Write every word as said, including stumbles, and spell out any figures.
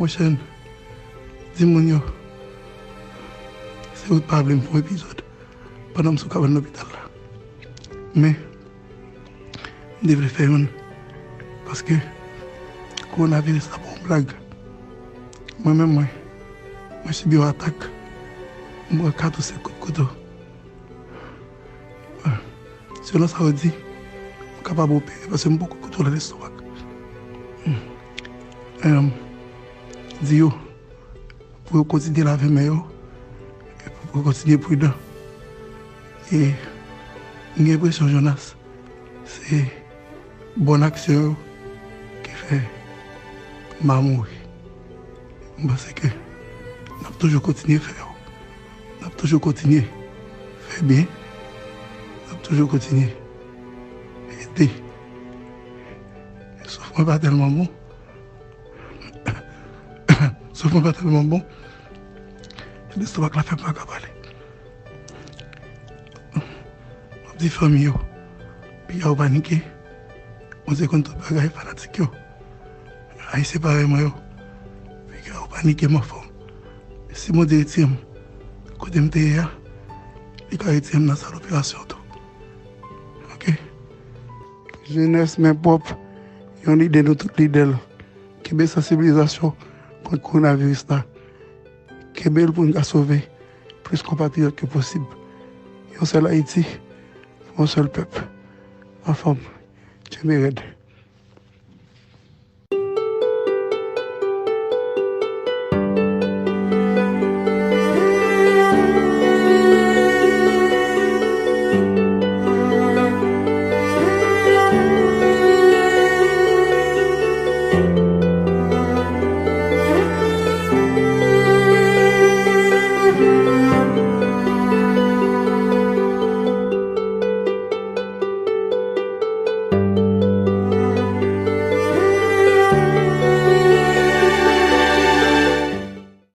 Chen, di moun yo, se ou t pa vle m fè yon epizòd pandan m sou kabann lopital la. Men, m te vle fè youn, paske kowonaviris la pa yon blag. Mwen menm, mwen, mwen sibi yon atak. M pran kat ou senk kout kouto. Selon sa yo di, m kapab opere paske m poko kout nan lestomak. Em, di yo pou yo kontinye lave men yo, e pou yo kontinye pridan. E m gen enpresyon, Jonas, se bòn aksyon yo ki fè m pa mouri. M panse ke n ap toujou kontinye fè yo. N ap toujou kontinye fè byen. N ap toujou kontinye ede. Souf mwen pa tèlman bon. Souf mwen pa tèlman bon. Lestomak la fè m pa ka pale. M ap di fanmi yo, piga yo panike. Bondye konn tout bagay, fanatik yo. Ayisyen parèy mwen yo, piga yo panike, m anfòm. Si Bondye retire m kote m te ye a, li ka retire m nan sal operasyon tou. Oke? Jenès, men pwòp, yon lide nou tout lide l. Kenbe sansibilizasyon kont kowonaviris la. Kenbe l pou n ka sove plis konpatriyòt ke posib. Yon sèl Ayiti, yon sèl pèp. Anfòm, kenbe rèd.